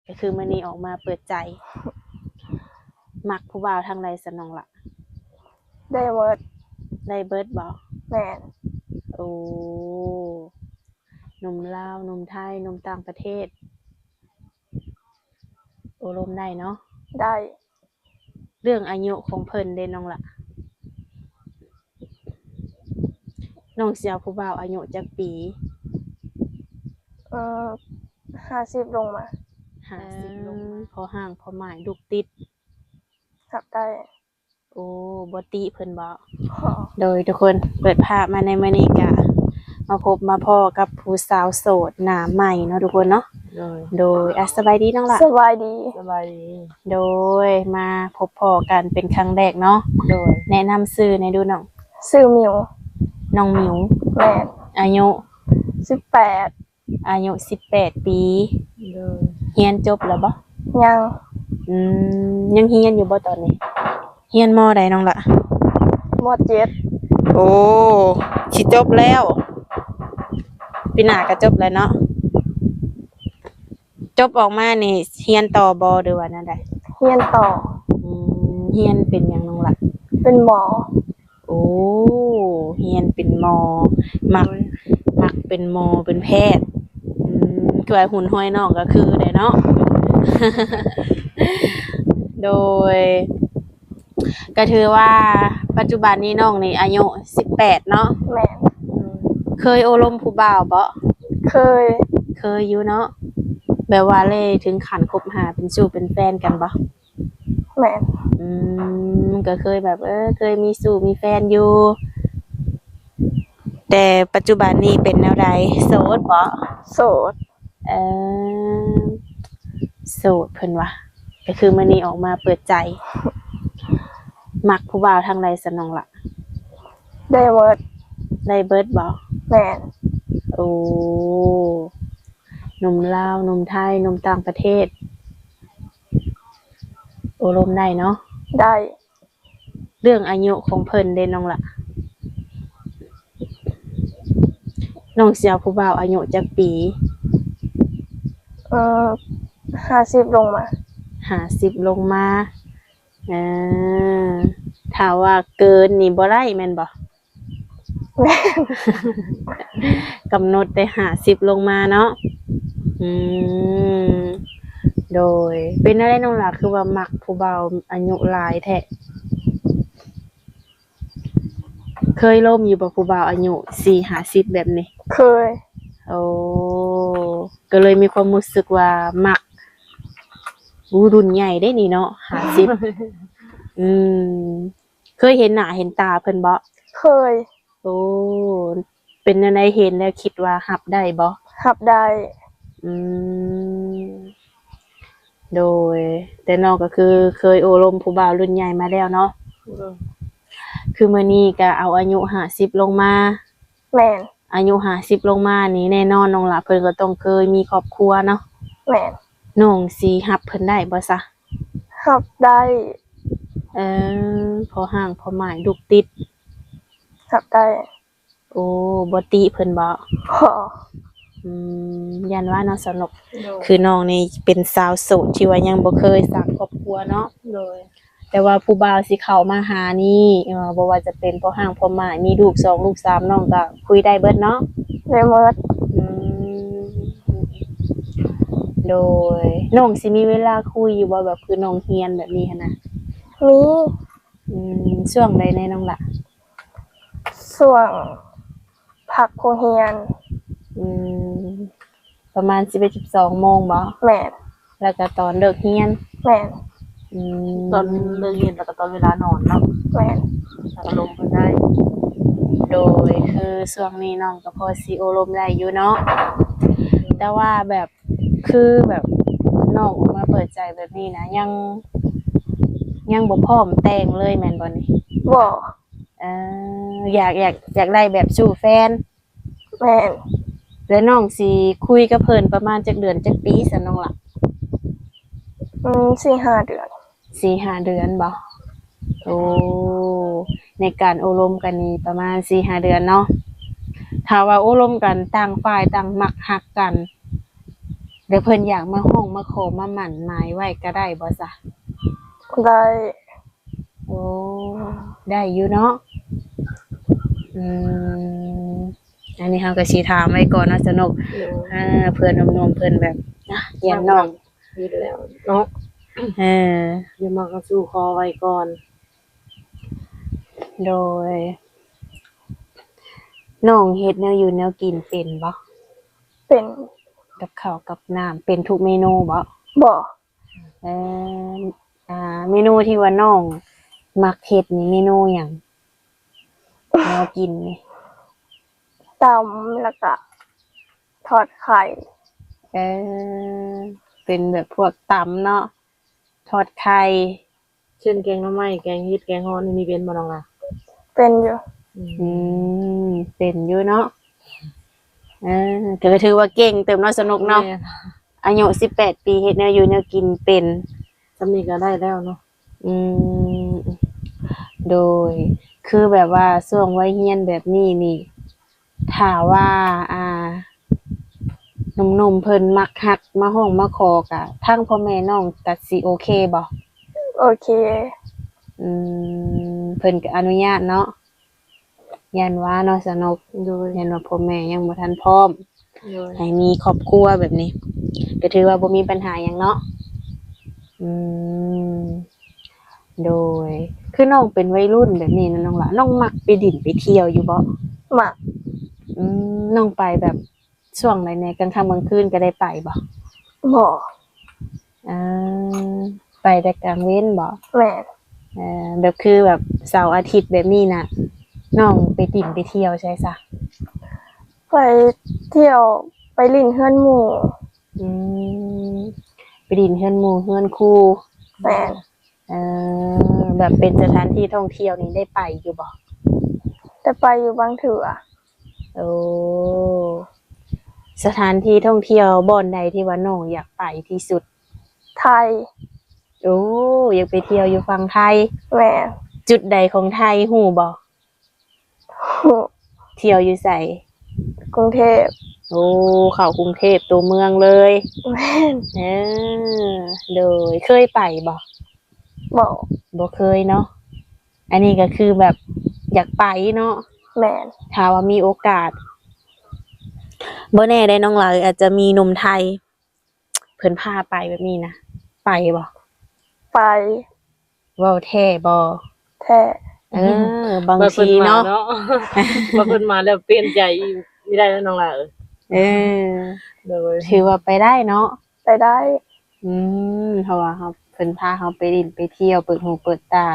ກໍຄືມື້ນີ້ອອກມາເປີດໃຈ. ມັກຜູ້ບ່າວທາງໃດຊັ້ນນ້ອງລະ? ໄດ້ເບິດ. ໄດ້ເບິດບໍ່? ແມ່ນ. ໂອ້ ໜຸ່ມລາວ ໜຸ່ມໄທ ໜຸ່ມຕ່າງປະເທດ ໂອ້ລົມໄດ້ເນາະ? ໄດ້. ເລື່ອງອາຍຸຂອງເພິ່ນເດ້ນ້ອງລະ? ນ້ອງຊິເອົາຜູ້ບ່າວອາຍຸຈັກປີ? ເອີ ຫ້າສິບລົງມາ. ຫ້າສິບລົງມາ. ພໍຮ່າງພໍໝາຍ ລູກຕິດ ຮັບໄດ້. ໂອ້ ບໍ່ຕິເພິ່ນບໍ? ບໍ່. ໂດຍ ທຸກຄົນ ເປີດພາບມາໃນມື້ນີ້ກະມາພົບມາພໍ້ກັບຜູ້ສາວໂສດໜ້າໃໝ່ເນາະ ທຸກຄົນເນາະ. ໂດຍ ໂດຍ ອ່ະ ສະບາຍດີນ້ອງລະ. ສະບາຍດີ. ສະບາຍດີ. ໂດຍ ມາພົບພໍ້ກັນເປັນຄັ້ງແລກເນາະ. ໂດຍ ແນະນຳຊື່ແດ່ດູນ້ອງ. ຊື່ມິວ. ນ້ອງມິວ. ແມ່ນ. ອາຍຸ? ສິບແປດ. ອາຍຸສິບແປດປີ. ໂດຍ ຮຽນຈົບແລ້ວບໍ່? ຍັງ. ອືມ ຍັງຮຽນຢູ່ບໍ່ຕອນນີ້? ຮຽນ ມໍ ໃດນ້ອງລະ? ມໍ ເຈັດ. ໂອ້ ຊິຈົບແລ້ວ ປີໜ້າກໍຈົບແລ້ວເນາະ. ຈົບອອກມານີ້ຮຽນຕໍ່ບໍ່ ຫຼືວ່າແນວໃດ? ຮຽນຕໍ່. ອືມ ຮຽນເປັນຫຍັງນ້ອງລະ? ເປັນໝໍ. ໂອ້ ຮຽນເປັນໝໍ ມັກ ໂດຍ ມັກເປັນໝໍເປັນແພດ. ອືມ ຄືວ່າຫຸ່ນຫ້ອຍນ້ອງກໍຄືໄດ໋ເນາະ. ໂດຍ ກໍຖືວ່າປັດຈຸບັນນີ້ນ້ອງນີ້ອາຍຸສິບແປດເນາະ? ແມ່ນ. ເຄີຍໂອ້ລົມຜູ້ບ່າວບໍ່? ເຄີຍ. ເຄີຍຢູ່ເນາະ ແບບວ່າເລີຍເຖິງຂັ້ນຄົບຫາເປັນຊູ້ເປັນແຟນກັນບໍ່? ແມ່ນ. ອືມ ກໍເຄີຍແບບ ເອີ ເຄີຍມີຊູ້ມີແຟນຢູ່ ແຕ່ປັດຈຸບັນນີ້ເປັນແນວໃດ? ໂສດບໍ? ໂສດ. ເອີ ໂສດເພິ່ນວ່າ ກໍຄືມື້ນີ້ອອກມາເປີດໃຈ. ມັກຜູ້ບ່າວທາງໃດຊັ້ນນ້ອງລະ? ໄດ້ເບິດ. ໄດ້ເບິດບໍ? ແມ່ນ. ໂອ້ ໜຸ່ມລາວ ໜຸ່ມໄທ ໜຸ່ມຕ່າງປະເທດ ໂອ້ລົມໄດ້ເນາະ? ໄດ້. ເລື່ອງອາຍຸຂອງເພິ່ນເດ້ນ້ອງລະ? ນ້ອງຊິເອົາຜູ້ບ່າວອາຍຸຈັກປີ? ເອີ ຫ້າສິບລົງມາ. ຫ້າສິບລົງມາ. ເອີ ຖ້າວ່າເກີນນີ້ບໍ່ໄດ້ແມ່ນບໍ່? ແມ່ນ. ກຳນົດແຕ່ຫ້າສິບລົງມາເນາະ. ອືມ ໂດຍ ເປັນແນວໃດນ້ອງຫຼ້າ ຄືວ່າມັກຜູ້ບ່າວອາຍຸຫຼາຍແທ້? ເຄີຍລົມຢູ່ບໍ່ ຜູ້ບ່າວອາຍຸສີ່ຫ້າສິບແບບນີ້? ເຄີຍ. ໂອ້ ກໍເລີຍມີຄວາມຮູ້ສຶກວ່າມັກ. ໂອ້ ລຸ້ນໃຫຍ່ເດ້ນີ້ເນາະ ຫ້າສິບ. ອືມ ເຄີຍເຫັນໜ້າເຫັນຕາເພິ່ນບໍ່? ເຄີຍ. ໂອ້ ເປັນແນວໃດ ເຫັນແລ້ວຄິດວ່າຮັບໄດ້ບໍ່? ຮັບໄດ້. ອືມ ໂດຍ ແຕ່ນ້ອງກໍຄືເຄີຍໂອ້ລົມຜູ້ບ່າວລຸ້ນໃຫຍ່ມາແລ້ວເນາະ? ໂດຍ. ຄືມື້ນີ້ກໍເອົາອາຍຸຫ້າສິບລົງມາ. ແມ່ນ. ອາຍຸຫ້າສິບລົງມານີ້ ແນ່ນອນນ້ອງຫຼ້າເພິ່ນກໍຕ້ອງເຄີຍມີຄອບຄົວເນາະ? ແມ່ນ. ນ້ອງຊິຮັບເພິ່ນໄດ້ບໍ່ຊະ? ຮັບໄດ້. ເອີ ພໍຮ່າງພໍໝາຍ ລູກຕິດ ຮັບໄດ້. ໂອ້ ບໍ່ຕິເພິ່ນບໍ? ບໍ່. ອືມ ຢ້ານວ່າເນາະສາວນົກ. ໂດຍ. ຄືນ້ອງນີ້ເປັນສາວໂສດທີ່ວ່າຍັງບໍ່ເຄີຍສ້າງຄອບຄົວເນາະ? ໂດຍ. ແຕ່ວ່າຜູ້ບ່າວຊິເຂົ້າມາຫານີ້ ເອີ ບໍ່ວ່າຈະເປັນພໍຮ່າງພໍໝາຍ ມີລູກສອງລູກສາມ ນ້ອງກໍຄຸຍໄດ້ເບິດເນາະ? ໄດ້ເບິດ. ອືມ ໂດຍ. ນ້ອງຊິມີເວລາຄຸຍຢູ່ບໍ່ ແບບຄືນ້ອງຮຽນແບບນີ້ຫັ້ນນະ? ມີ. ອືມ ຊ່ວງໃດແດ່ນ້ອງຫຼ້າ? ຊ່ວງພັກໂຮງຮຽນ. ອືມ ປະມານສິບເອັດ ສິບສອງໂມງບໍ? ແມ່ນ. ແລ້ວກໍຕອນເລີກຮຽນ? ແມ່ນ. ອືມ ຕອນເລີກຮຽນ ແລ້ວກໍຕອນເວລານອນເນາະ? ແມ່ນ. ກໍລົມເພິ່ນໄດ້. ໂດຍ ຄືຊ່ວງນີ້ນ້ອງກໍພໍຊິໂອ້ລົມໄດ້ຢູ່ເນາະ? ແຕ່ວ່າແບບ ຄືແບບນ້ອງອອກມາເປີດໃຈແບບນີ້ນະ ຍັງ ຍັງບໍ່ພ້ອມແຕ່ງເລີຍແມ່ນບໍ່ນີ້? ບໍ່. ເອີ ຢາກ ຢາກ ຢາກໄດ້ແບບສູ້ແຟນ? ແມ່ນ. ແລ້ວນ້ອງຊິຄຸຍກັບເພິ່ນປະມານຈັກເດືອນຈັກປີຊັ້ນນ້ອງຫຼ້າ? ອືມ ສີ່ຫ້າເດືອນ. ສີ່ຫ້າເດືອນບໍ? ໂອ້ ໃນການໂອ້ລົມກັນນີ້ປະມານສີ່ຫ້າເດືອນເນາະ. ຖ້າວ່າໂອ້ລົມກັນ ຕ່າງຝ່າຍຕ່າງມັກຮັກກັນ ແລ້ວເພິ່ນຢາກມາຮ້ອງມາຂໍມາໝັ້ນໝາຍໄວ້ກໍໄດ້ບໍ່ຊະ? ໄດ້. ໂອ້ ໄດ້ຢູ່ເນາະ. ອືມ ອັນນີ້ເຮົາກໍຊິຖາມໄວ້ກ່ອນເນາະ ສະໜຸກ. ໂດຍ. ອ່າ ເພື່ອໜຸ່ມໆເພິ່ນແບບ ອ່ະ ຢ້ານນ້ອງ ຢູ່ແລ້ວເນາະ. ເອີ ຢ່າມາກໍສູ່ຂໍໄວ້ກ່ອນ. ໂດຍ. ນ້ອງເຮັດແນວຢູ່ແນວກິນເປັນບໍ່? ເປັນ. ກັບເຂົ້າກັບນ້ຳເປັນທຸກເມນູບໍ່? ບໍ່. ເອີ ອ່າ ເມນູທີ່ວ່ານ້ອງມັກເຮັດນີ້ເມນູຫຍັງ? ແນວກິນນີ້ ຕຳ ແລ້ວກະທອດໄຂ່. ເອີ ເປັນແບບພວກຕຳເນາະ ທອດໄຂ່. ເຊັ່ນແກງໜໍ່ໄມ້ ແກງເຫັດ ແກງເຫາະ ນີ້ມີເປັນບໍ່ນ້ອງລະ? ເປັນຢູ່. ອືມ ອືມ ເປັນຢູ່ເນາະ. ເອີ ກໍຖືວ່າເກັ່ງເຕີບເນາະ ສະໜຸກເນາະ. ແມ່ນ. ອາຍຸສິບແປດປີ ເຮັດແນວຢູ່ແນວກິນເປັນ ສ່ຳນີ້ກໍໄດ້ແລ້ວເນາະ. ອືມ ໂດຍ. ຄືແບບວ່າຊ່ວງໄວຮຽນແບບນີ້ນີ້ ຖ້າວ່າ ອ່າ ໜຸ່ມໆເພິ່ນມັກຮັກມາຮ້ອງມາຂໍ ກະທາງພໍ່ແມ່ນ້ອງກະຊິໂອເຄບໍ່? ໂອເຄ. ອືມ ເພິ່ນກໍອະນຸຍາດເນາະ. ຢ້ານວ່າເນາະ ສະໜຸກ. ໂດຍ. ຢ້ານວ່າພໍ່ແມ່ຍັງບໍ່ທັນພ້ອມ ໂດຍ ໃຫ້ມີຄອບຄົວແບບນີ້ ກໍຖືວ່າບໍ່ມີບັນຫາຫຍັງເນາະ. ອືມ ໂດຍ. ຄືນ້ອງເປັນໄວລຸ້ນແບບນີ້ນະນ້ອງຫຼ້າ ນ້ອງມັກໄປດິນໄປທ່ຽວຢູ່ບໍ່? ມັກ. ອືມ ນ້ອງໄປແບບ ຊ່ວງໃດແດ່ ກາງຄ່ຳກາງຄືນກໍໄດ້ໄປບໍ່? ບໍ່. ເອີ ໄປແຕ່ກາງເວັນບໍ່? ແມ່ນ. ເອີ ແບບຄືແບບເສົາອາທິດແບບນີ້ນະ ນ້ອງໄປດິນໄປທ່ຽວໃສຊະ? ໄປທ່ຽວ ໄປຫຼິ້ນເຮືອນໝູ່. ອືມ ໄປດິນເຮືອນໝູ່ເຮືອນຄູ່. ແມ່ນ. ເອີ ແບບເປັນສະຖານທີ່ທ່ອງທ່ຽວນີ້ໄດ້ໄປຢູ່ບໍ່? ໄດ້ໄປຢູ່ບາງເທື່ອ. ໂອ້ ສະຖານທີ່ທ່ອງທ່ຽວບ່ອນໃດທີ່ວ່ານ້ອງຢາກໄປທີ່ສຸດ? ໄທ. ໂອ້ ຢາກໄປທ່ຽວຢູ່ຝັ່ງໄທ. ແມ່ນ. ຈຸດໃດຂອງໄທຮູ້ບໍ່? ຮູ້. ທ່ຽວຢູ່ໃສ? ກຸງເທບ. ໂອ້ ເຂົ້າກຸງເທບຕົວເມືອງເລີຍ. ແມ່ນ. ເອີ ໂດຍ. ເຄີຍໄປບໍ່? ບໍ່. ບໍ່ເຄີຍເນາະ. ອັນນີ້ກໍຄືແບບຢາກໄປເນາະ. ແມ່ນ. ຖ້າວ່າມີໂອກາດ ບໍ່ແນ່ເດ້ ນ້ອງຫຼ້າອາດຈະມີໜຸ່ມໄທເພິ່ນພາໄປແບບນີ້ນະ ໄປບໍ່? ໄປ. ເວົ້າແທ້ບໍ່? ແທ້. ເອີ ບາງທີເນາະ ວ່າເພິ່ນມາເນາະ ວ່າເພິ່ນມາແລ້ວປ່ຽນໃຈອີກ ບໍ່ໄດ້ແລ້ວນ້ອງຫຼ້າເອີຍ. ເອີ ໂດຍ. ຖືວ່າໄປໄດ້ເນາະ. ໄປໄດ້. ອືມ ເພາະວ່າເຮົາ ເພິ່ນພາເຮົາໄປຫຼິ້ນໄປທ່ຽວ ເປີດຫູເປີດຕາ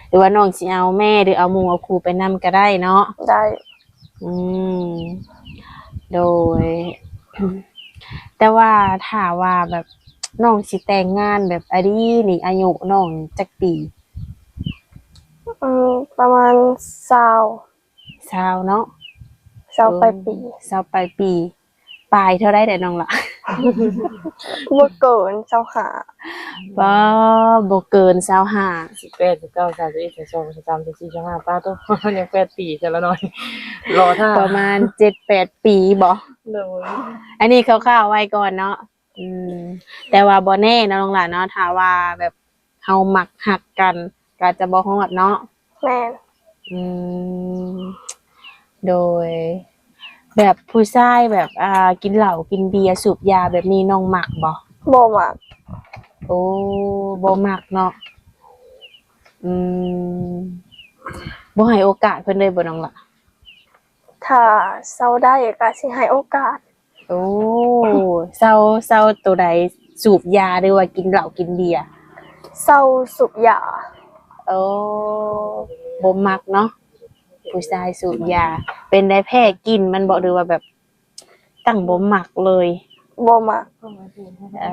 ຫຼືວ່ານ້ອງຊິເອົາແມ່ ຫຼືເອົາໝູ່ເອົາຄູ່ໄປນຳກໍໄດ້ເນາະ. ໄດ້. ອືມ ໂດຍ. ແຕ່ວ່າຖ້າວ່າແບບນ້ອງຊິແຕ່ງງານແບບອະດີນີ້ ອາຍຸນ້ອງຈັກປີ? ອືມ ປະມານຊາວ. ຊາວເນາະ. ຊາວປາຍປີ. ເອີ ຊາວປາຍປີ. ປາຍເທົ່າໃດແດ່ນ້ອງຫຼ້າ? ບໍ່ເກີນຊາວຫ້າ. ບໍ່ ບໍ່ເກີນຊາວຫ້າ. ສິບແປດ ສິບເກົ້າ ສາມສິບເອັດ ສາມສິບສອງ ສາມສິບສາມ ສາມສີ່ ສາມຫ້າ ປ້າໂທ້ ຍັງແປດປີຊະລະນ້ອຍ ລໍຖ້າ ປະມານເຈັດແປດປີບໍ? ໂດຍ. ອັນນີ້ຄ່າວໆໄວ້ກ່ອນເນາະ. ອືມ ແຕ່ວ່າບໍ່ແນ່ເນາະນ້ອງຫຼ້າເນາະ ຖ້າວ່າແບບເຮົາມັກຮັກກັນກໍອາດຈະບໍ່ຮອດເນາະ. ແມ່ນ. ອືມ ໂດຍ. ແບບຜູ້ຊາຍແບບ ອ່າ ກິນເຫຼົ້າກິນເບຍສູບຢາແບບນີ້ນ້ອງມັກບໍ່? ບໍ່ມັກ. ໂອ້ ບໍ່ມັກເນາະ. ອືມ ບໍ່ໃຫ້ໂອກາດເພິ່ນເລີຍບໍ່ນ້ອງຫຼ້າ? ຖ້າເຊົາໄດ້ກໍຊິໃຫ້ໂອກາດ. ໂອ້ ເຊົາ ເຊົາໂຕໃດ? ສູບຢາ ຫຼືວ່າກິນເຫຼົ້າກິນເບຍ? ເຊົາສູບຢາ. ໂອ້ ບໍ່ມັກເນາະ ຜູ້ຊາຍສູບຢາ. ເປັນໃດ ແພ້ກິ່ນມັນບໍ ຫຼືວ່າແບບຕັ້ງບໍ່ມັກເລີຍ? ບໍ່ມັກ. ເອີ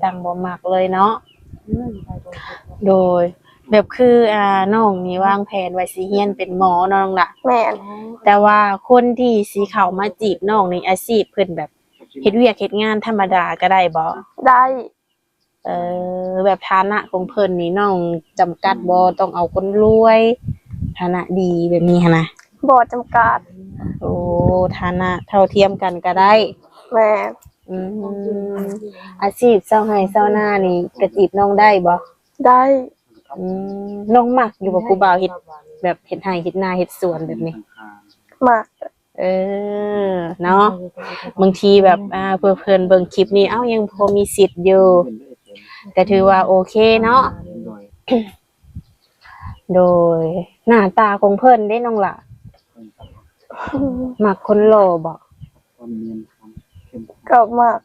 ຕັ້ງບໍ່ມັກເລີຍເນາະ. ໂດຍ. ແບບຄື ອ່າ ນ້ອງນີ້ວາງແຜນວ່າຊິຮຽນເປັນໝໍເນາະນ້ອງຫຼ້າ? ແມ່ນ. ແຕ່ວ່າຄົນທີ່ຊິເຂົ້າມາຈີບນ້ອງນີ້ ອາຊີບເພິ່ນແບບເຮັດວຽກເຮັດງານທຳມະດາກໍໄດ້ບໍ່? ໄດ້. ເອີ ແບບຖານະຂອງເພິ່ນນີ້ ນ້ອງຈຳກັດບໍ່ ຕ້ອງເອົາຄົນລວຍ ຖານະດີແບບນີ້ຫັ້ນນະ? ບໍ່ຈຳກັດ. ໂອ້ ຖານະເທົ່າທຽມກັນກໍໄດ້. ແມ່ນ. ອືມ ອາຊີບຊາວໄຮ່ຊາວນານີ້ກະຈີບນ້ອງໄດ້ບໍ່? ໄດ້. ອືມ ນ້ອງມັກຢູ່ບໍ່ ຜູ້ບ່າວເຮັດ ແບບເຮັດໄຮ່ເຮັດນາເຮັດສວນແບບນີ້? ມັກ. ເອີ ເນາະ ບາງທີແບບ ອ່າ ເພື່ອເພິ່ນເບິ່ງຄລິບນີ້ ເອົ້າ ຍັງພໍມີສິດຢູ່ ກະຖືວ່າໂອເຄເນາະ. ໂດຍ ໜ້າຕາຂອງເພິ່ນເດ້ນ້ອງຫຼ້າ ມັກຄົນຫຼໍ່ບໍ່? ກໍມັກ.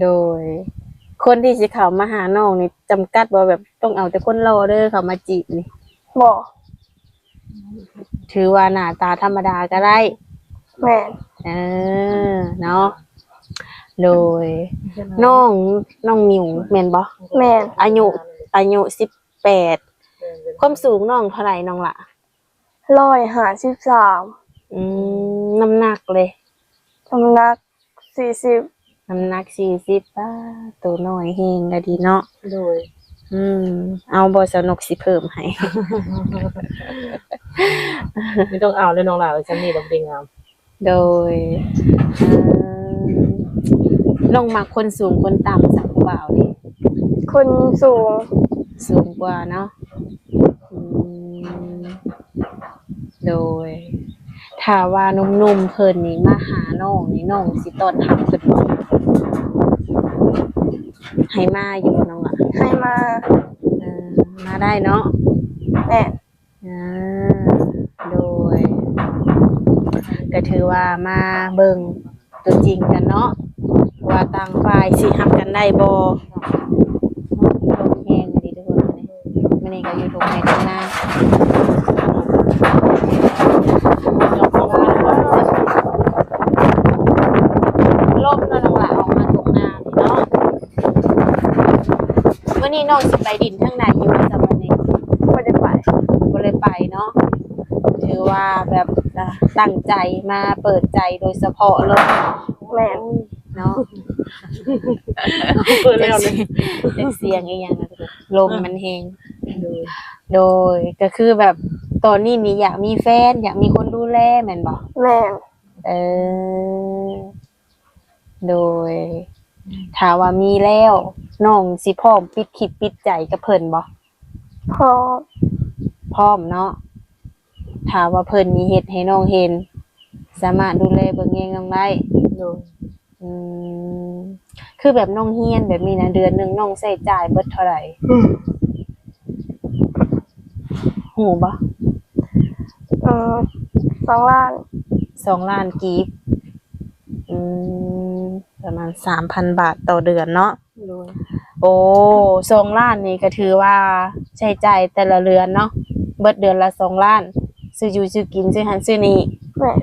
ໂດຍ ຄົນທີ່ຊິເຂົ້າມາຫານ້ອງນີ້ ຈຳກັດບໍ່ ແບບຕ້ອງເອົາແຕ່ຄົນຫຼໍ່ເດີ ເຂົ້າມາຈີບນີ້? ບໍ່. ຖືວ່າໜ້າຕາທຳມະດາກໍໄດ້. ແມ່ນ. ເອີ ເນາະ ໂດຍ ນ້ອງ ນ້ອງມິວແມ່ນບໍ່? ແມ່ນ. ອາຍຸ ອາຍຸສິບແປດ ຄວາມສູງນ້ອງເທົ່າໃດນ້ອງຫຼ້າ? ຮ້ອຍຫ້າສິບສາມ. ອືມ ນ້ຳໜັກເດ? ນ້ຳໜັກ ສີ່ສິບ. ນ້ຳໜັກສີ່ສິບ ປ້າ ໂຕນ້ອຍແຮງລະດີເນາະ. ໂດຍ. ອືມ ເອົາບໍ່ ສາວນົກຊິເພີ່ມໃຫ້? ບໍ່ຕ້ອງເອົາເລີຍນ້ອງຫຼ້າເອີຍ ຊ່ຳນີ້ລະບໍ່ໄດ້ງາມ. ໂດຍ ເອີ ນ້ອງມັກຄົນສູງຄົນຕ່ຳ ສຳຜູ້ບ່າວນີ້? ຄົນສູງ. ສູງກວ່າເນາະ. ອືມ ໂດຍ ຖ້າວ່າໜຸ່ມໆເພິ່ນນີ້ມາຫານ້ອງນີ້ ນ້ອງຊິຕ້ອນຮັບເພິ່ນບໍ່? ໃຫ້ມາຢູ່ບໍ່ນ້ອງຫຼ້າ? ໃຫ້ມາ. ເອີ ມາໄດ້ເນາະ. ແມ່ນ. ອ່າ ໂດຍ ກະຖືວ່າມາເບິ່ງຕົວຈິງກັນເນາະ ວ່າຕ່າງຝ່າຍຊິຮັບກັນໄດ້ບໍ່. ລົມແຮງອີ່ຫຼີທຸກຄົນ ມື້ນີ້ ມື້ນີ້ກໍຢູ່ທົ່ງໄຮ່ທົ່ງນາ ລົມເນາະ ນ້ອງຫຼ້າອອກມາທົ່ງນາເນາະ. ມື້ນີ້ນ້ອງຊິໄປດິນທາງໃດຢູ່ບໍ່ຊະມື້ນີ້? ບໍ່ໄດ້ໄປ. ບໍ່ໄດ້ໄປເນາະ. ຖືວ່າແບບ ອ່າ ຕັ້ງໃຈມາເປີດໃຈໂດຍສະເພາະເລີຍ. ແມ່ນ. ເນາະ ເປີດແລ້ວເລີຍ. ຈັກສຽງ ຈັກສຽງອີ່ຫຍັງນະ ລົມມັນແຮງ. ໂດຍ ໂດຍ ກໍຄືແບບຕອນນີ້ນີ້ຢາກມີແຟນ ຢາກມີຄົນດູແລແມ່ນບໍ່? ແມ່ນ. ເອີ ໂດຍ ຖ້າວ່າມີແລ້ວ ນ້ອງຊິພ້ອມປິດທິດປິດໃຈກັບເພິ່ນບໍ່? ພ້ອມ. ພ້ອມເນາະ. ຖ້າວ່າເພິ່ນນີ້ເຮັດໃຫ້ນ້ອງເຫັນ ສາມາດດູແລເບິ່ງແຍງນ້ອງໄດ້. ໂດຍ. ອືມ ຄືແບບນ້ອງຮຽນແບບນີ້ນະ ເດືອນໜຶ່ງນ້ອງໃຊ້ຈ່າຍເບິດເທົ່າໃດ? ອືມ ຮູ້ບໍ່? ເອີ ສອງລ້ານ. ສອງລ້ານກີບ. ອືມ ປະມານສາມພັນບາດຕໍ່ເດືອນເນາະ. ໂດຍ. ໂອ້ ສອງລ້ານນີ້ກໍຖືວ່າໃຊ້ຈ່າຍແຕ່ລະເດືອນເນາະ ເບິດເດືອນລະສອງລ້ານ ຊື້ຢູ່ຊື້ກິນ ຊື້ຫັ້ນຊື້ນີ້. ແມ່ນ.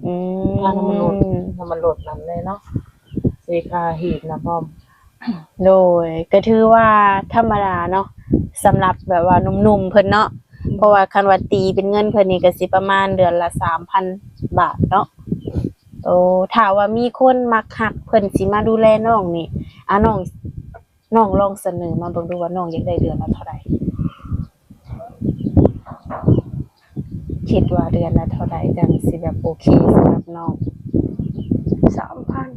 ອືມ ຄ່ານ້ຳມັນລົດ ນ້ຳມັນລົດນຳແດ່ເນາະ ຊື້ຄ່າຮີດນຳພ້ອມ. ໂດຍ ກໍຖືວ່າທຳມະດາເນາະ ສຳລັບແບບວ່າໜຸ່ມໆເພິ່ນເນາະ ເພາະວ່າຄັນວ່າຕີເປັນເງິນເພິ່ນນີ້ກໍຊິປະມານເດືອນລະສາມພັນບາດເນາະ. ໂອ້ ຖ້າວ່າມີຄົນມັກຮັກ ເພິ່ນຊິມາດູແລນ້ອງນີ້ ອາ ນ້ອງ ນ້ອງລອງສະເໜີມາເບິ່ງດູວ່ານ້ອງຢາກໄດ້ເດືອນລະເທົ່າໃດ? ຄິດວ່າເດືອນລະເທົ່າໃດຈັ່ງຊິແບບໂອເຄສຳລັບນ້ອງ? ສາມພັນ.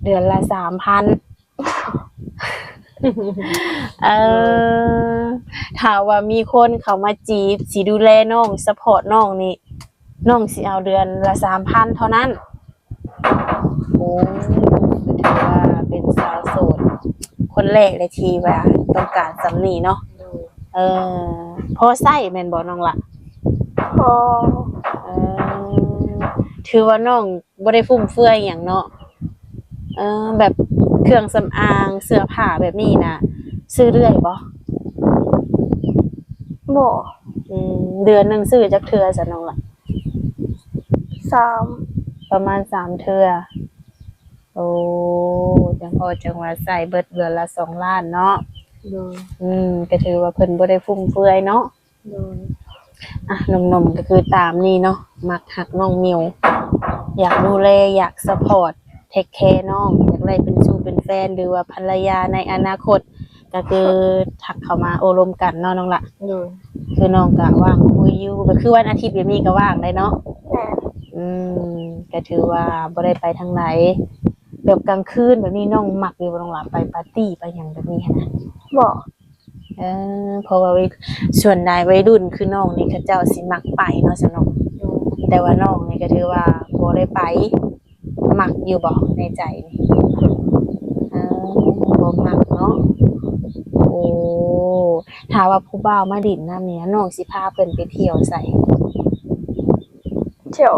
ເດືອນລະສາມພັນ. ເອີ ຖ້າວ່າມີຄົນເຂົ້າມາຈີບ ຊິດູແລນ້ອງ ຊັບພອດນ້ອງນີ້ ນ້ອງຊິເອົາເດືອນລະສາມພັນເທົ່ານັ້ນ. ໂອ້ ກໍຖືວ່າເປັນສາວໂສດຄົນແລກເລີຍທີ່ວ່າຕ້ອງການສ່ຳນີ້ເນາະ. ໂດຍ. ເອີ ພໍໃຊ້ແມ່ນບໍ່ນ້ອງລະ? ພໍ. ເອີ ຖືວ່ານ້ອງບໍ່ໄດ້ຟຸມເຟືອຍຫຍັງເນາະ. ເອີ ແບບເຄື່ອງສຳອາງ ເສື້ອຜ້າແບບນີ້ນະ ຊື້ເລື້ອຍບໍ່? ບໍ່. ອືມ ເດືອນໜຶ່ງຊື້ຈັກເທື່ອຊະນ້ອງລະ? ສາມ. ປະມານສາມເທື່ອ. ໂອ້ ຈັ່ງພໍຈັ່ງວ່າໃຊ້ເບິດເດືອນລະສອງລ້ານເນາະ. ໂດຍ. ອືມ ກໍຖືວ່າເພິ່ນບໍ່ໄດ້ຟຸມເຟືອຍເນາະ. ໂດຍ. ອ່ະ ໜຸ່ມໆກໍຄືຕາມນີ້ເນາະ ມັກຮັກນ້ອງມິວ ຢາກດູແລ ຢາກຊັບພອດ ເທກແຄນ້ອງ ຢາກໄດ້ເປັນຊູ້ເປັນແຟນ ຫຼືວ່າພັນລະຍາໃນອະນາຄົດ ກໍຄືທັກເຂົ້າມາໂອ້ລົມກັນເນາະນ້ອງລະ. ໂດຍ. ຄືນ້ອງກໍວ່າງຄຸຍຢູ່ ກໍຄືວັນອາທິດແບບນີ້ກໍວ່າງໄດ້ເນາະ. ແມ່ນ. ອືມ ກໍຖືວ່າບໍ່ໄດ້ໄປທາງໃດ. ແບບກາງຄືນແບບນີ້ ນ້ອງມັກຢູ່ບໍ່ ນ້ອງຫຼ້າ ໄປປາຕີ້ໄປຫຍັງແບບນີ້ຫັ້ນນະ? ບໍ່. ເອີ ເພາະວ່າໄວ ສ່ວນຫຼາຍໄວລຸ້ນຄືນ້ອງນີ້ ເຂົາເຈົ້າຊິມັກໄປເນາະ ຊະເນາະ. ແຕ່ວ່ານ້ອງນີ້ກໍຖືວ່າບໍ່ໄດ້ໄປ. ມັກຢູ່ບໍ່ໃນໃຈນີ້? ເອີ ບໍ່ມັກເນາະ. ໂອ້ ຖ້າວ່າຜູ້ບ່າວມາຫຼິ້ນນຳນີ້ ນ້ອງຊິພາເພິ່ນໄປທ່ຽວໃສ? ທ່ຽວ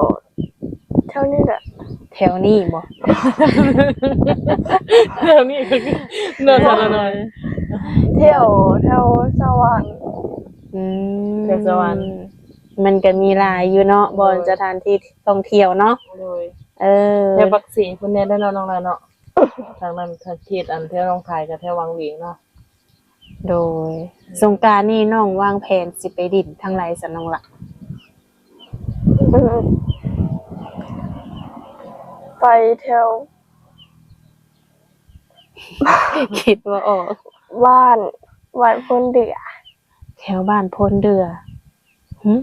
ແຖວນີ້ແຫຼະ. ແຖວນີ້ບໍ່? ແຖວນີ້ກໍຄືເນາະ ສາວນ້ອຍ. ທ່ຽວແຖວສະຫວັນ. ອືມ ແຖວສະຫວັນ ມັນກໍມີຫຼາຍຢູ່ເນາະ ໂດຍ ບ່ອນສະຖານທີ່ທ່ອງທ່ຽວເນາະ. ໂດຍ. ເອີ ແຖວປາກເຊພຸ້ນແດ່ເນາະ ນ້ອງຫຼ້າເນາະ. ທາງນັ້ນ ທາງເຂດ ອັນ ແຖວໜອງຄາຍກັບແຖວວັງວຽງເນາະ. ໂດຍ. ສົງການນີ້ນ້ອງວາງແຜນຊິໄປຫຼິ້ນທາງໃດຊັ້ນ ນ້ອງຫຼ້າ? ອືມ ໄປແຖວ ຄິດບໍ່ອອກ. ບ້ານ ບ້ານໂພນເດືອ. ແຖວບ້ານໂພນເດືອ. ຫຶ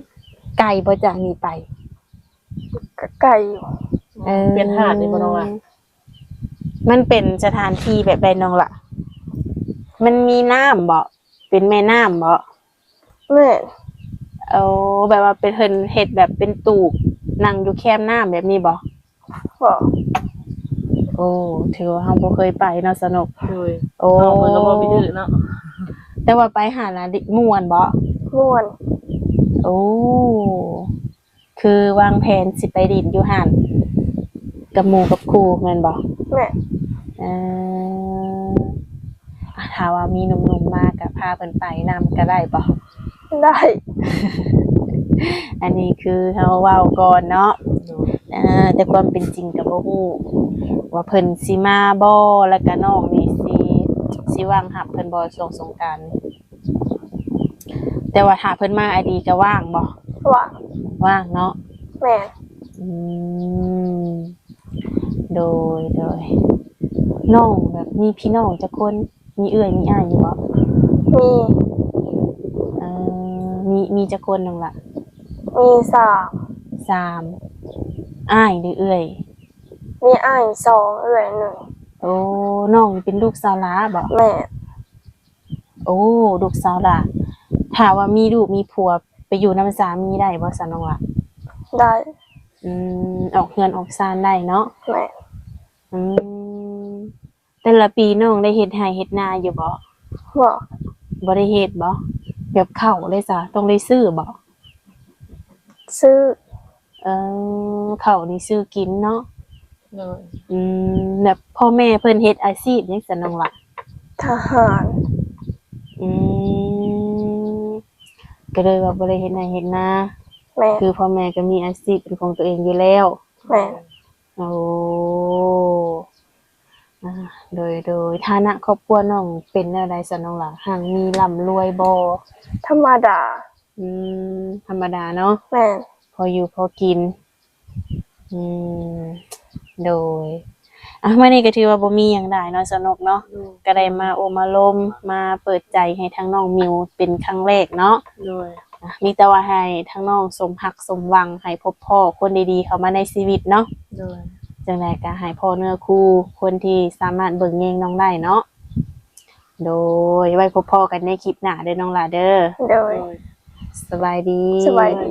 ໄກບໍ່ຈາກນີ້ໄປ? ກໍໄກຢູ່. ເອີ ເປັນຫາດນີ້ບໍ່ ນ້ອງຫຼ້າ? ມັນເປັນສະຖານທີ່ແບບໃດ ນ້ອງຫຼ້າ? ມັນມີນ້ຳບໍ່? ເປັນແມ່ນ້ຳບໍ່? ແມ່ນ. ໂອ້ ແບບວ່າເປັນ ເພິ່ນເຮັດແບບເປັນຕູບ ນັ່ງຢູ່ແຄມນ້ຳແບບນີ້ບໍ່? ບໍ່. ໂອ້ ຖືວ່າເຮົາບໍ່ເຄີຍໄປເນາະ ສະໜຸກ. ໂດຍ. ໂອ້ ເຮົາກໍເວົ້າບໍ່ຖືກເນາະ. ແຕ່ວ່າໄປຫັ້ນນະ ມ່ວນບໍ່? ມ່ວນ. ໂອ້ ຄືວາງແຜນຊິໄປຫຼິ້ນຢູ່ຫັ້ນກັບໝູ່ກັບຄູ່ແມ່ນບໍ່? ແມ່ນ. ເອີ ອ່າ ຖ້າວ່າມີໜຸ່ມໆມາກໍພາເພິ່ນໄປນຳກໍໄດ້ບໍ່? ໄດ້. ອັນນີ້ຄືເຮົາເວົ້າກ່ອນເນາະ. ໂດຍ. ອ່າ ແຕ່ຄວາມເປັນຈິງກໍບໍ່ຮູ້ວ່າເພິ່ນຊິມາບໍ່ ແລ້ວກໍນ້ອງນີ້ຊິ ຊິວ່າງຮັບເພິ່ນບໍ່ຊ່ວງສົງການນີ້? ແຕ່ວ່າຖ້າເພິ່ນມາອາດີກໍວ່າງບໍ່? ວ່າງ. ວ່າງເນາະ. ແມ່ນ. ອືມ ໂດຍ ໂດຍ. ນ້ອງແບບມີພີ່ນ້ອງຈັກຄົນ? ມີເອື້ອຍມີອ້າຍຢູ່ບໍ່? ມີ. ເອີ ມີ ມີຈັກຄົນ ນ້ອງຫຼ້າ? ມີສາມ. ສາມ. ອ້າຍຫຼືເອື້ອຍ? ມີອ້າຍສອງ ເອື້ອຍໜຶ່ງ. ໂອ້ ນ້ອງເປັນລູກສາວຫຼ້າບໍ່? ແມ່ນ. ໂອ້ ລູກສາວຫຼ້າ ຖ້າວ່າມີລູກມີຜົວໄປຢູ່ນຳສາມີໄດ້ບໍ່ ສາວນ້ອງຫຼ້າ? ໄດ້. ອືມ ອອກເຮືອນອອກຊານໄດ້ເນາະ. ແມ່ນ. ອືມ ແຕ່ລະປີນ້ອງໄດ້ເຮັດໄຮ່ເຮັດນາຢູ່ບໍ່? ບໍ່. ບໍ່ໄດ້ເຮັດບໍ່? ແບບເຂົ້າເດ້ຊະ ຕ້ອງໄດ້ຊື້ບໍ່? ຊື້. ເອີ ເຂົ້ານີ້ຊື້ກິນເນາະ. ໂດຍ. ອືມ ແບບພໍ່ແມ່ເພິ່ນເຮັດອາຊີບຫຍັງຊັ້ນ ນ້ອງຫຼ້າ? ທະຫານ. ອືມ ກໍເລີຍວ່າບໍ່ໄດ້ເຮັດໄຮ່ເຮັດນາ. ແມ່ນ. ຄືພໍ່ແມ່ກໍມີອາຊີບເປັນຂອງຕົວເອງຢູ່ແລ້ວ. ແມ່ນ. ໂອ້ ອາ ໂດຍ ໂດຍ. ຖານະຄອບຄົວນ້ອງເປັນແນວໃດຊັ້ນ ນ້ອງຫຼ້າ? ຮັ່ງມີລ່ຳລວຍບໍ່? ທຳມະດາ. ອືມ ທຳມະດາເນາະ. ແມ່ນ. ພໍຢູ່ພໍກິນ. ອືມ ໂດຍ. ອ່ະ ມື້ນີ້ກໍຖືວ່າບໍ່ມີຫຍັງຫຼາຍເນາະ ສາວນົກເນາະ. ໂດຍ. ກໍໄດ້ມາໂອ້ມາລົມ ມາເປີດໃຈໃຫ້ທາງນ້ອງມິວເປັນຄັ້ງແລກເນາະ. ໂດຍ. ອ່ະ ມີແຕ່ວ່າໃຫ້ທາງນ້ອງສົມຮັກສົມຫວັງ ໃຫ້ພົບພໍ້ຄົນດີໆເຂົ້າມາໃນຊີວິດເນາະ. ໂດຍ. ຈັ່ງໃດກໍໃຫ້ພໍ້ເນື້ອຄູ່ ຄົນທີ່ສາມາດເບິ່ງແຍງນ້ອງໄດ້ເນາະ. ໂດຍ. ໄວ້ພົບພໍ້ກັນໃນຄລິບໜ້າເດີ ນ້ອງຫຼ້າເດີ. ໂດຍ. ໂດຍ. ສະບາຍດີ. ສະບາຍດີ.